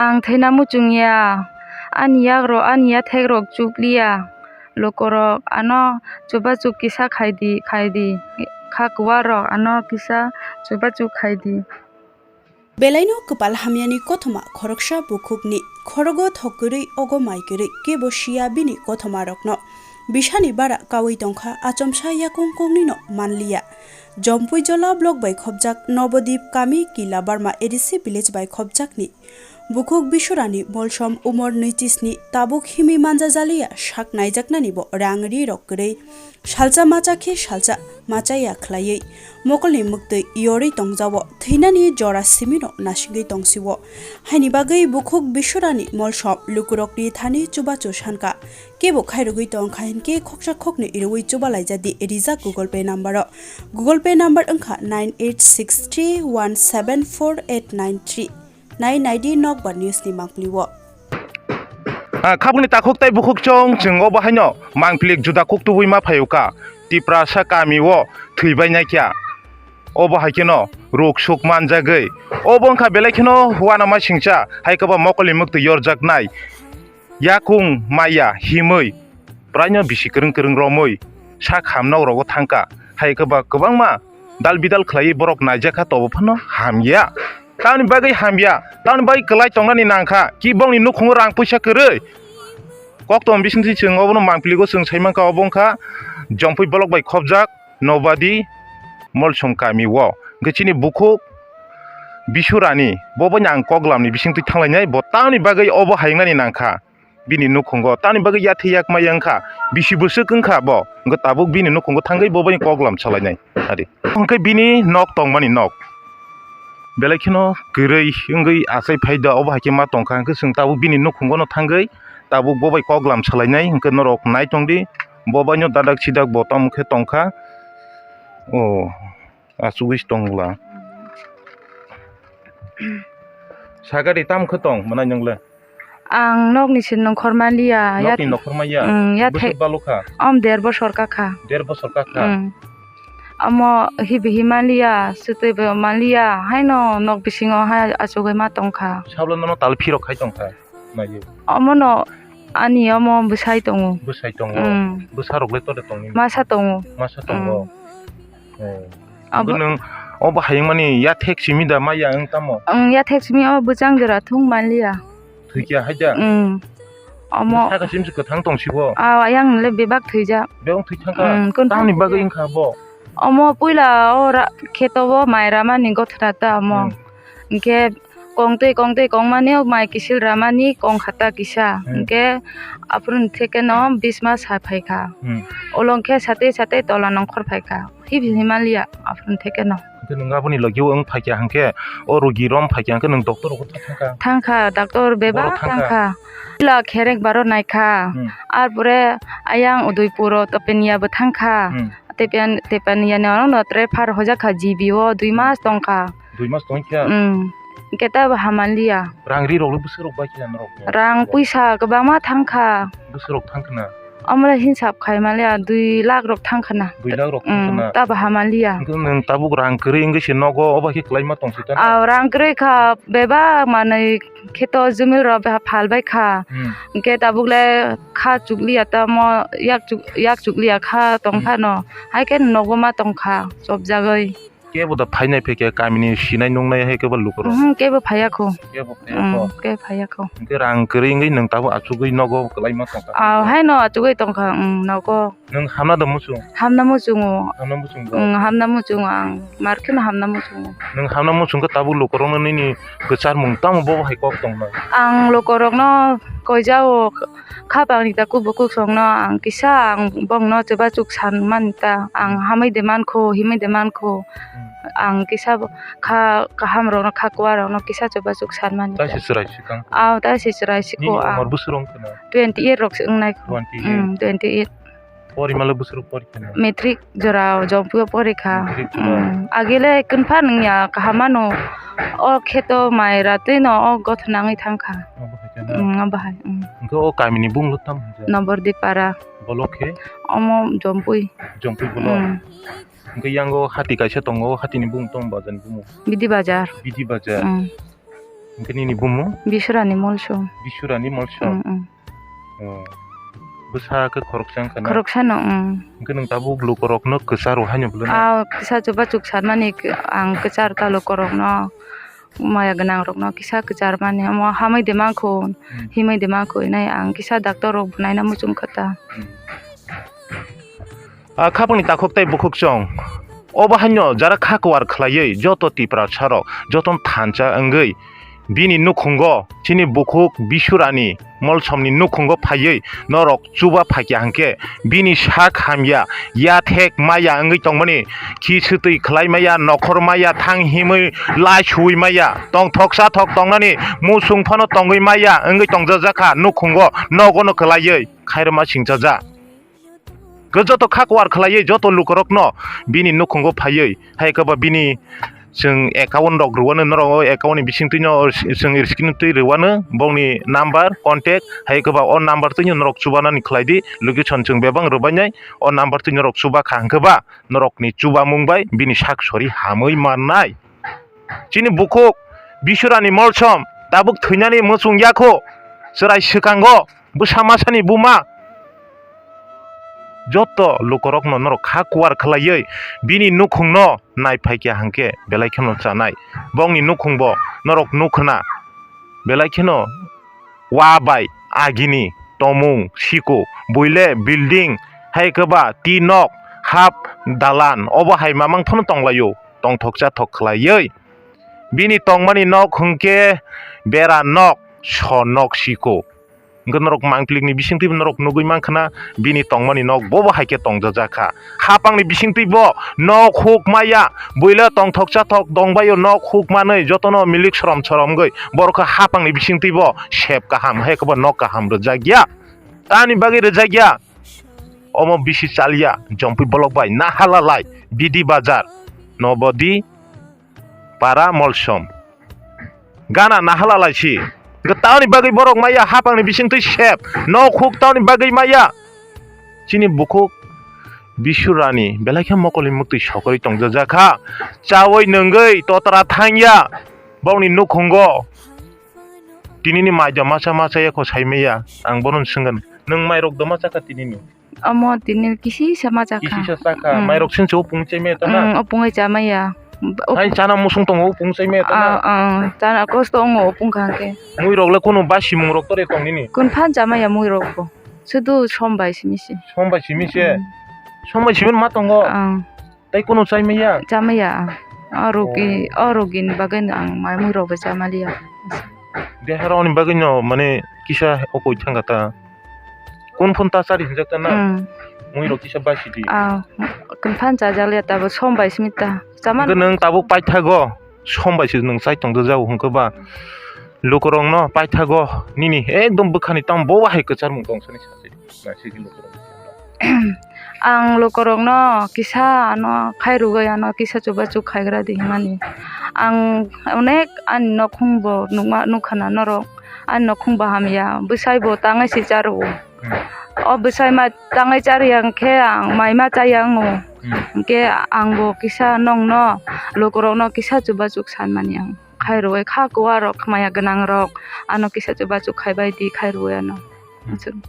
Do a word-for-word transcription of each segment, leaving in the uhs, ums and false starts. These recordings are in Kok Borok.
Ang thwina muchung ya, ani yakrok, ani yathekrok chukliya. Lukurok ano chubachu kisa khaidi, khaidi. Kha kuwarok ano kisa chubachu khaidi. Belaino kwpal hamyani kothoma khoroksa bukhukni khorogo thok kwrwi, ogo mai kwrwi, kebo siya bini kothomarokno. Bisani bara kaui tongkha, achomsa yakung kongnino manliya. Jompui Jola block bai khopjak Nobodip kami Kila Barma A D C village bai khopjakni bukhuk Bisurani Molsom umor nui chisni tabuk himwi manja jaliya, sak naijaknani bo rang ri rok kwrwi. Salsa macha khe salsa machaya khlaiwi mokolni mwktwi yorwi tongjawo, thwinani jora simino nasingwi tongsio. Haini bagwi bukhuk Bisurani Molsom lukurokni thani chubachu sankha. Kebo khairogwi tongkha hinkhe khoksa khoknwi rwui chubalaijadi rijak Google Pay number-o. Google Pay number wngkha nine eight six three one seven four eight nine three. Nai naidi nokbar news ni mangpili o. Ah, khabangni takhuk tei bukhuk chong chwng obo haino mangpili juda kuk tubui ma phaio ka. Tiprasa kami o thwibai nai kya. Obo hai kheno ruk suk manjagwi. Obo wngkha belai kheno uanama singcha hai khe bo mokolni mwktwi yorjaknai. Yakung maya himwi praino bisi kwrwng kwrwng romwi sak ham nok rogo thangkha. Hai khe ba kwbangma dal bidal khlaiwi borok naijakha tobo phano hamya. Tamni bagwi hamya, tamni bagwi kwlai tongnani nangkha, kibongni nukhungo rang puisa kwrwi. Koktwma bisingtwi chwng obono mangpiligo chwng saimankha, obo wngkha Jompui block bai khopjak Nobadi Molsom kami o. Hwnkhe chini bukhuk Bisurani, bo bai ang koklamni bisingtwi thanglainai, bo tamni bagwi obo hai wngnani nangkha. Bini nukhungo tamni bagwi yathai yakma wngkha, bisi bwswk wngkha bo, hwnkhe tabuk bini nukhungo thangwi bo bai koklam salainai ari. Hwnkhe bini nok tongmani nok belai kheno kwrwi wngwi achai phai da, obo hai khe ma tongkha, hwnkhe chwng tabuk bini nukhungo no thangwi tabuk bo bai koklam salainai, hwnkhe norok nai tongdi, bo bai no dadak sidak bo tamo khe tongkha. O. Achugwi se tong bwla. Sagari tam khe tong mwnai nwngle? Ang nokni se nongkhor manliya, ya. Nokni nongkhor manya? Mm, ya bwswk thek-, balo kha? Om der bosor ka kha. Der bosor ka kha? Mm. Omo hibihi manliya, swtwi bo manliya, haino nok bisingo hai achugwi ma tong kha. Sabla nono tal phirok khai tong kha? Naiwi. Omono ani omo bwsai tongo. Bwsai tongo. Mm. Bwsarok le tole tongni? Masa tongo. Masa tongo. Mm. Oh. Abo nwng obo hayungmani yathek simi da maya wng tamo? Ang yathek simi o bwchang jora thung manliya. Thwikya haida? Mm. Omo. Saka simsi kwthang tongsibo? Ah, ayang le bebak thwijak. Bebak thwi thangkha? Mm, kwthang. Tamni bagwi wngkha bo? Omo puila o ra-, kheto o mai ramani gothra ta omo. Mm. Hwnkhe kongtwi, kongtwi, kongmani o mai kisil ramani kong khata kisa. Hmm. Hwnkhe aphuru theke no bisma sa phaikha. Hmm. Olo hwnkhe satwi satwi tola nongkhor phaikha. Hibi himalia aphuru theke no. Hwnkhe nwng aboni logi o wng phaikha hwnkhe o rogi rom phaikha hwnkhe nwng doctor rok thangkha? Thangkha, doctor bebak thangkha. Ila kherek baro naikha. Hmm. Arpore ayang Udaipur o Topenia bo thangkha. Hmm. Tepan, tepan yani ono no tre phar hojak kha G B o dui mas tong kha. Dui mas tong kha? Mm. Hwnkhe ta bo hamanliya. Rang ri rok le bwswk rok bai khe norok? Rang puisa kwbangma thang kha. Bwswk rok thang khna? Omo le hinsap khai manliya dui lakh rok thang khna. Dui lakh rok thang khna? Mm, ta bo hamanliya. Hwnkhe nwng tabuk rang kwrwi wngwi se nogo obo khe kwlai ma tong se ta? Aw, rang kwrwi kha bebak manwi kheto jumil rok phalbai kha. Hmm. Hwnkhe tabuk le kha chukliya tamo yak chuk-, yak chukliya kha tong phano. Hmm. Hai khe nogo ma tong kha chopjagwi. Kebo da phainai phaikha kamini sinai nungnai hai kebo lukurok? Mhm, kebo phaiya kho. Kebo phaiya kho? Mm, kebo phaiya kho. Hwnkhe rang kwrwi wngwi nwng tabuk achugwi nogo kwlai ma tong kha? Aw, haino achugwi tong kha, mm, nogo. Nwng hamna da muchung? Hamna muchungo. Hamna muchungo? Mm, hamna muchungo ang. Mar kheno hamna muchungo. Nwng hamna muchung khe tabuk lukurokno nini kwcharmung tamo bobo hai kok tongmani? Ang lukurokno koijao kha pangni ta kubuk kuksongno ang kisa ang bongno chubachu sanmani ta. Ang hamwi de mankho, himwi de mankho. Hmm. Ang kisa bo kha kahamrokno, kha kuarokno kisa chubachu sanmani ta. Taisi chwrai sikang? Aw, taisi chwrai sikho ang. Nini umor bwswk wng kheno? Twenty eight rok se wngnai kho. Twenty eight? Mm, twenty eight. Porimalai bwswk pori kheno? Matric jorao Jompui o pori kha. Matric jorao. Mm. Agile kwpha nungya kaham mano. O kheto mai ratwi no o gothna wngwi thang kha. Obo hai khe na? Mm, obo hai, mm. Hwnkhe o kamini bumung tamo hwnjak? Nobordip para. Bolok khe? Omo Jompui. Jompui bolok? Mm. Hwnkhe yango hati kaisa tongo, o hatini bumung tamo bazar ni bumung? Bidi bazar. Bidi bazar. Mm. Hwnkhe nini bumung? Bisurani Molsom. Bisurani Molsom. Mm, mm. Oh. Bwsa khe khoroksa wngkha na? Khoroksa no, mm. Hwnkhe nwng tabuk lukorokno kwcharo haino bwlwino? Ah, kisa chubachu sanmani k-, ang kwchar ta lukorokno, maya gwnangrokno kisa kwcharmani, omo hamwi de mankho, hmm, himwi de mankho hinwi ang kisa doctor rok bo naina muchung kha ta. Hmm. Ah, khapangni takhuk tei bukhuk chwng. Obo haino jara kha kuar khlaiwi joto Tiprasa rok, jotono thansa wngwi bini nukhungo chini bukhuk Bisurani Molsomni nukhungo phaiwi norok chuba phaikha hwnkhe bini sak hamya, yathek maya wngwi tongmani, khi swtwi khlai maya, nokhor maya, thang himwi lai suwi maya, tongthok chathok tongnani muchung phano tongwi maya wngwi tongjajakha nukhungo nogono kwlaiwi khairokma singchajak. Khe joto kha kuar khlaiwi joto lukurokno bini nukhungo phaiwi, hai khe ba bini chwng account rok rwano norok o account ni bisingtwino chwng screen twi rwano bongni number contact, hai khe ba o number twino norok chubanani khlai di, location chwng bebak rwbainai, o number twi norok chuba kha hwnkhe ba norokni chubamung bai bini sak sori hamwi mannai. Chini bukhuk Bisurani Molsom tabuk thwinani muchung yakho, chwrai swkango bwsa masani buma. Joto lukurokno norok kha kuar khlaiwi bini nukhungno nai phaikha hwnkhe belai kheno chanai. Bongni nukhungbo norok nukhna belai kheno wa bai agini tomung siko, buile building, hai khe ba ti nok, hap dalan, obo hai mamang phano tonglaio, tongthok chathok khlaiwi. Bini tongmani nok hwnkhe bera nok, so nok siko. Hwnkhe norok mangplikni bisingtwi norok nugwi mankha na, bini tongmani nok bobo hai khe tongjajak kha. Hapangni bisingtwi bo nok huk maya, buila tongthok chathok tongbaio, nok huk manwi jotono milik sorom sorom wngwi borok khe hapangni bisingtwi bo sep kaham, hai khe bo nok kaham rwjak ya. Tamni bagwi rwjak ya? Omo bisi chaliya, Jompui bolok bai nahalalai, Bidi Bazar, Nobodi, Para Molsom. Gana nahalalai si. Hwnkhe tamni bagwi borok maya hapangni bisingtwi sep. Nok huk tamni bagwi maya. Chini bukhuk Bisurani belai khe mokolni muktwi sokorwi tongjajak kha. Chawi nwngwi totra thangya. Bongni nukhungo. Tinini mai do macha macha yakho saimaya. Ang bono swngkha, nwng mairok do macha kha tinini? Omo tini kisisa ma chakha. Kisisa chakha. Mm. Mairok sinche opung chaimaya tana? Mm, opung ai chamaya. Op- Hai chana musung tongo opung chaimaya tana? Ah, ah, chana kosto ongo opung kha hwnkhe. Muirok le kunu basi mungrok tore tong nini? Kun phan chamaya muirok bo. Sudu sombai simi se. Sombai simi se? Mm. Sombai simi ma tongo? Ah. Tei kunu chaimaya? Chamaya. O rogi, oh, o rogini bagwi ang mai muirok bo chamaliya. Deharoni bagwi no mane kisa okoi thangkha ta. Kun phun ta chari hinjak ta na? Mm. Mui rok kisa basi di. Ah, kun phan chajak liya ta bo som bai simi ta. Chaman. Hwnkhe nwng tabuk paithago som bai se nwng chai tong jak hwnkhe ba lukurok no paithago nini ekdom bwkhani tamo bo hai kwchar mung tong sani sa se. Na se lukurok. Ang lukurok no kisa ano khai rwgwi ano kisa chubachu khaigra di hwnmani. Ang onek ani nokhung bo nukma, nukha na norok. Ani nokhung bo hamya, bwsai bo tangwi se cha rwo. Hmm. O bwsai ma tangwi cha rwya hwnkhe ang mai ma chaya wngo. Hmm. Hwnkhe ang bo kisa nongno lukurokno kisa chubachu sanmani ang khai rwui kha kuwarok maya gwnangrok ano kisa chubachu khaibai di khai rwui ano. Hmm.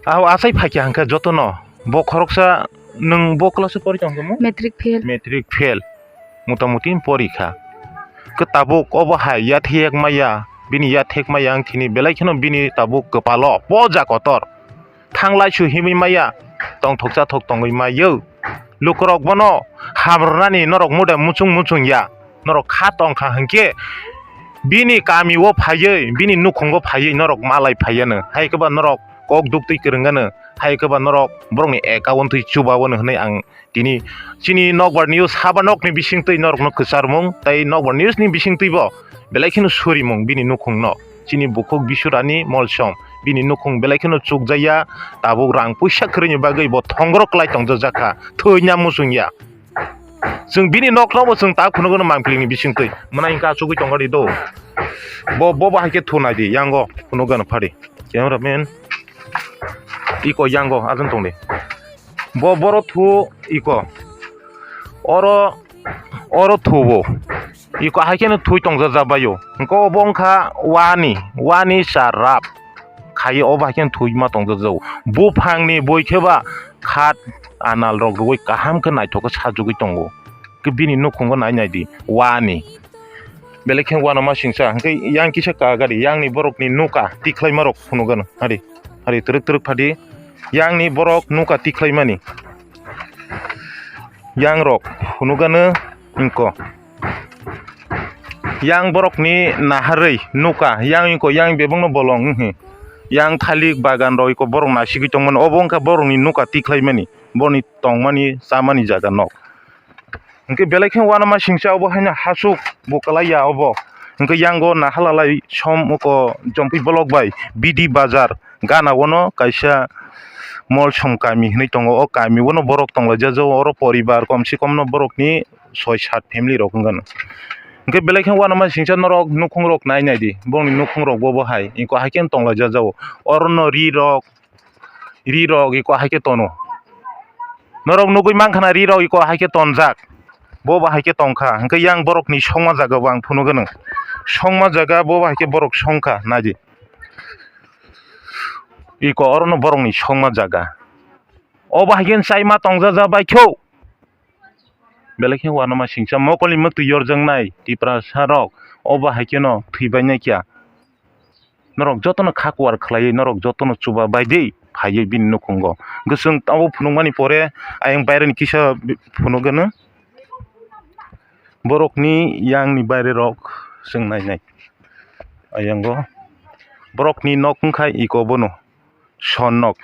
Aho achai phaikha hwnkhe jotono bo khoroksa nwng bo class o pori tongkha mo? Matric fail. Matric fail. Motamuti pori kha. Khe tabuk obo hai yathek maya, bini yathek maya wng thini belai kheno bini tabuk kwpalo poja kotor. Thanglai su himwi maya, tongthok chathok tongwi mayo. Lukurok bono hamrwnani norok muda muchung muchung ya. Norok kha tongkha hwnkhe bini kami o phaiwi, bini nukhungo phaiwi norok malai phaiya no. Hai khe ba norok kok duktwi kwrwngano. Hai khe ba norok borokni account twi chuba o no hwnwi ang Tini chini Nokbar News haba nokni bisingtwi norokno kwcharmung tei Nokbar News ni bisingtwi bo belai kheno surimung bini nukhungno. Chini bukhuk Bisurani Molsom bini nukhung belai kheno chukjaya, tabuk rang puisa kwrwini bagwi bo thongro kwlai tongjak kha, thwina muchungya. Chwng bini nokno bo chwng ta phunukgwno mangpili ni bisingtwi mwnai hwnkhe achugwi tongkha di do. Bo, bo, bo hai khe thunai di, yango phunukgwno phadi. Camera man. Iko yango ajang tongdi. Bo boro thu iko. Oro, oro thubo. Iko hai kheno thwi tongjak ja baio. Hwnkhe obo wngkha wani, wani charap. Khaio obo hai kheno thwi ma tongjak jao. Buphangni boi khe ba khat anal rok rwui kaham khe naithok khe sajagwi tongo. Khe bini nukhungo nai nai di, wani. Belai khe uanama singcha, hwnkhe yang kisa ka gari, yang ni borok ni nuka tikhlai ma rok phunuk gano. Hari, hari twrwk twrwk phadi. Yang ni borok nuka tikhlai mani. Yang rok phunuk gano wngko. Yang borok ni naharwi nuka, yang wngko, yang bebak no bolong wnghi. Yang thalik bagan rok iko borok nasigwi tong mano, obo wngkha borok ni nuka tikhlai mani, borok ni tong mani, cha mani jaga nok. Hwnkhe belai khe uanama singcha obo haino hasuk bo kwlai ya obo. Hwnkhe yango nahalalai som oko jompui bolok bai B D bazar gana ono kaisa Molsom kami hinui tongo. O kami ono borok tonglaijak jago, oro poribar komse komno borokni soi sat family rok wngkha. Hwnkhe belai khe uanama singcha norok nukhung rok nai nai di, borokni nukhung rok bo bo hai iko hai khe tonglaijak jago. Orono ri rok, ri rok iko hai khe tono. Norok nugui mankha na ri rok iko hai khe tonjak. Bo bo hai khe tongkha. Hwnkhe yang borokni songma jaga bo ang phunuk gwnang. Songma jaga bo bo hai khe borok songkha naidi. Iko orono borokni songma jaga. Obo hai khe chaima tongjaja bai kho. Belai khe uanama singcha mokolni mwktwi yorjaknai Tiprasa rok obo hai kheno thwibainai kya. Norok jotono kha kuar khlaiwi, norok jotono chuba bai di phaiwi bini nukhungo. Hwnkhe chwng abo phunukmani pore ayang baireni kisa phunuk gwnang. Borokni yangni baire rok chwng nai nai. Ayango borokni nok wngkha iko bono. Sonok.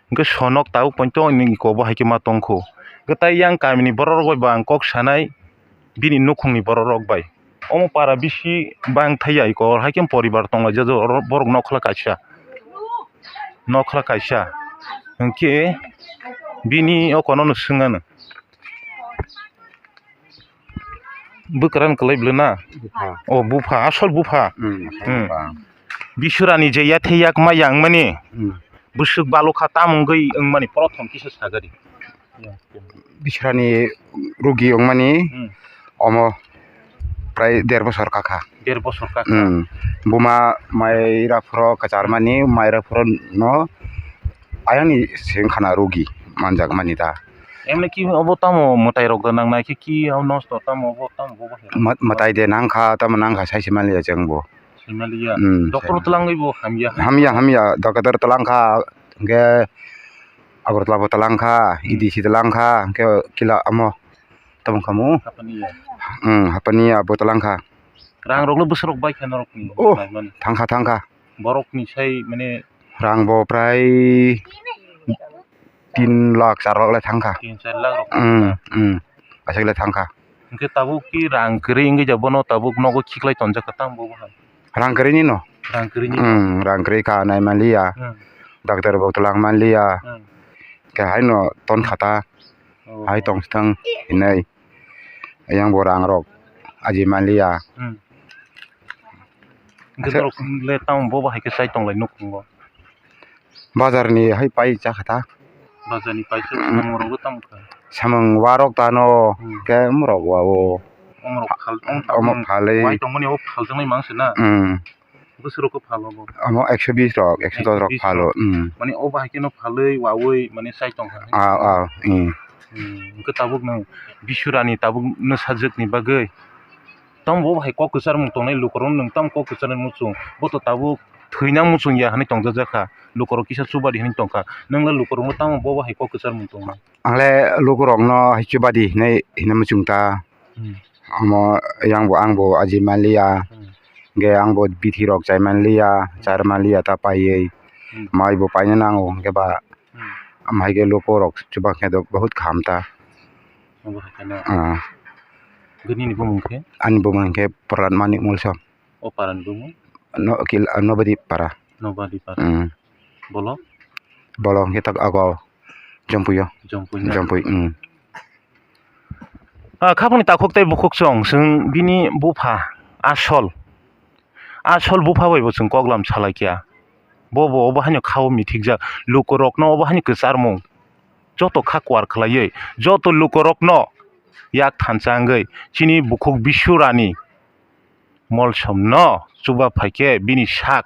Hwnkhe sonok tabuk poito nini iko bo hai khe ma tongkho. Hwnkhe tai yang kamini borok rok bai bo ang kok sanai, bini nukhungni borok rok bai. Omo para bisi bang thaiya iko, hai khe poribar tonglaijak jago, oro borok nokhla kaisa. Nokhla kaisa. Hwnkhe bini oko no swng ano. Bwkran kwlai bwlwi na? Bupha. O bupha, asol bupha. Hmm, asol Hmm. bupha. Bisurani je yathai yak ma yang mani. Hmm. Bwswk balokha tam wngwi wngmani prothom kisa sagari. Bisurani rugi wngmani Hmm. omo prai der bosor kakha. Der bosor kakha. Hmm. Buma maira phoro kwcharmani, maira phoro no ayangni sengkhana rugi manjakmani da. Emni ki obo tamo mwtai rok da nangnai khe ki hao nosto tamo obo tamo bo bo he. Ma-, mwtai de nangkha, tamo nangkha sai se manliya chwng bo. Sai manliya. Hmm, Doctor sai. Twlangwi bo hamya. Hamya, hamya, doctor twlangkha, hwnkhe Agartala bo twlangkha, Hmm. E D C twlangkha, hwnkhe kila amo tamo khamu. Hapaniya. Hmm, hapaniya bo twlangkha. Rang rok no bwswk rok bai khe norok ni Oh, nai mani. Thangkha, thangkha. Borok ni sai mane Rang bo prai tin lakh, char lakh le thangkha. Tin char lakh rok. Hmm, hmm. Aswk le thangkha. Hwnkhe tabuk ki rang kwrwi wngwi ja bono tabuk nogo khiklai tonjak kha tamo bo hai. Rang kwrwi ni no? Rang kwrwi ni. Hmm, rang kwrwi kha nai manliya. Hmm. Doctor bo twlang manliya. Hmm. Khe hai no ton kha ta. Oh. Hai tong thang hinai. Yang bo rang rok aji manliya. Hmm. Hwnkhe Asa- norok le tamo bo bo hai khe chai tonglai nukhungo. Bazar ni hai pai cha kha ta. Bazar ni pai cha Mm. samung rok bo tamo kha. Samung warok ta no Hmm. khe umrok wa o. Umrok phal, um, Omo um, phalwi. Wai tongmani o phaljaknai mang se na. Hmm. Bwswk rok o phal o bo. Omo ekso bis rok, ekso dos rok Ekso bis phal o. rok. Hmm. Mani o bahai khe no phalwi wawi mani chai tong kha. Ah, ah, hmm. Hmm. Hwnkhe tabuk nwng Bisurani tabuk no sajwk ni bagwi. Tamo bo hai kok kwchar mung tongnai lukurok nwng tamo kok kwchar muchung. Bo to tabuk thwina muchung ya hinwi tongjak kha. Lukurok kisa chuba di hinwi tong kha. Nwng le lukurok no tamo bo hai kok kwchar mung tongnai. Ang le lukurok no hai chuba di hinwi hinwi muchung ta. Hmm. Omo yang bo ang bo aji manliya. Hmm. Ge ang bo bithi rok chai manliya, char manliya ta paiwi. Hmm. Mai bo paina nango hwnkhe ba Hmm. Am hai khe lukurok chuba khe do bahut kham ta. Obo hai kheno. Ah. Gwnini bumung khe? Ani bumung khe Prahlad Manik Molsom. O parani bumung? No, kil-, Nobadi para. Nobadi para. Mm. Bolo? Bolo hwnkhe tak ago Jompuio. Jompui na? Jompui, mm. Ah, khapangni takhuk tei bukhuk chwng, chwng bini bupha asol, asol bupha bai bo chwng koklam salai kha. Bo bo obo haino kha-o mithikjak, lukurokno obo haino kwcharmung joto kha kuar khlaiwi, joto lukurokno yak thansa wngwi chini bukhuk Bisurani Molsomno chuba phaikhe bini sak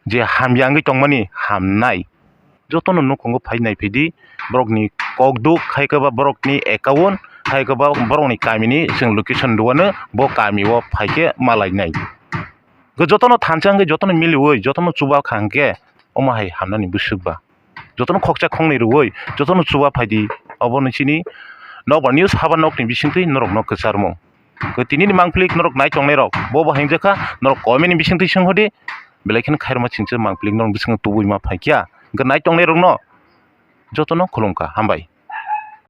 je hamya wngwi tongmani hamnai. Jotono nukhungo phai naiphidi, borokni kokduk haikhe ba borokni account haikhe ba borokni kamini chwng location rwano bo kamio phaikhe malainai. Jotono thansa wngwi jotono miliwi jotono chuba kha hwnkhe omo hai hamnani bwswk ba. Jotono khoksa khoknwi rwwi jotono chuba phaidi, obo nini chini nokbar news haba nokni bisingtwi norokno kwcharmung. Tini ni mangpili norok nai tongnai rok bo bo hingjak kha, norok comment ni bisingtwi swnghodi, belai kheno khairokma singcha mangpili norok bising tubui ma phaikya. Hwnkhe nai tongnai rokno jotono khulumkha, hambai.